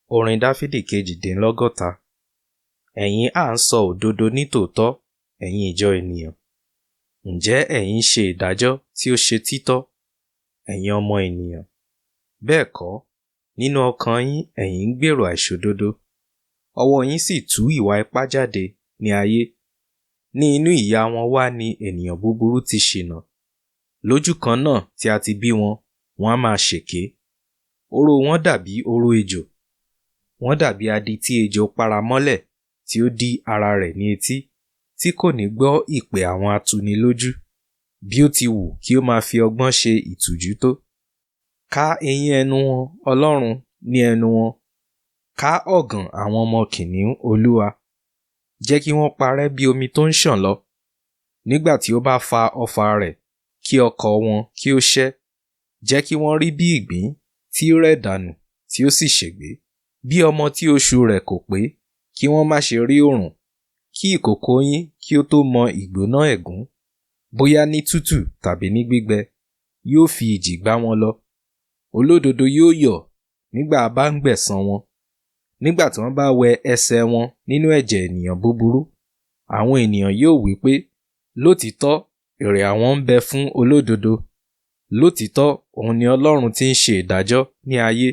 Orin Dáfídì 68. Ẹ̀yin ha ń sọ òdodo nítòótọ́, ẹ̀yin ìjọ ènìyàn? Ǹjẹ́ ẹ̀yin ń ṣe ìdájọ́ tí ó ṣe títọ́, ẹ̀yin ọmọ ènìyàn? Bẹ́ẹ̀ kọ́, nínú ọkàn yín ẹ̀yin ń gbèrò àìṣòdodo, ọwọ́ yín sì tú ìwà ipá jáde ní ayé. Ní inú ìyá wọn wá ni ènìyàn búburú ti ṣìnà. Lójú kan náà tí a ti bí wọn, wọ́n á máa ṣèké. Oró wọn dàbí oró ejò. Wọ́n dàbí adití ejò paramọ́lẹ̀ tí ó dí ara rẹ̀ ní etí, tí kò ní gbọ́ ìpè àwọn atunilójú, bí ó ti wù kí ó máa fi ọgbọ́n ṣe ìtìjú tó. Ká eyín ẹnu wọn, Ọlọ́run, ní ẹnu wọn. Ká ọ̀gàn àwọn ọmọ kìnnìún, Olúwa. Jẹ́ kí wọ́n parẹ́ bí omi tó ń ṣàn lọ. Nígbà tí ó bá fa ọfà rẹ̀, kí ọkọ̀ wọn kí ó ṣẹ́. Jẹ́ kí wọ́n rí bí ìgbín tí rẹ̀ dànù tí ó sì ṣègbé. Bí ọmọ tí oṣù rẹ̀ kò pé, kí wọ́n má ṣe rí oòrùn. Kí ìkòkò yín kí ó tó mọ ìgbóná ẹ̀gún, bóyá ní tútù tàbí ní gbígbẹ, yóò fi ìjì gbá wọn lọ. Olódodo yóò yọ̀ nígbà a bá ń gbẹ̀san wọn. Nígbà tí wọ́n bá wẹ ẹsẹ̀ wọn nínú ẹ̀jẹ̀ ènìyàn búburú, àwọn ènìyàn yóò wí pé, lótìítọ́ èrè àwọn ń bẹ fún olódodo. Lótìítọ́ òun ni Ọlọ́run tí ń ṣe ìdájọ́ ní ayé.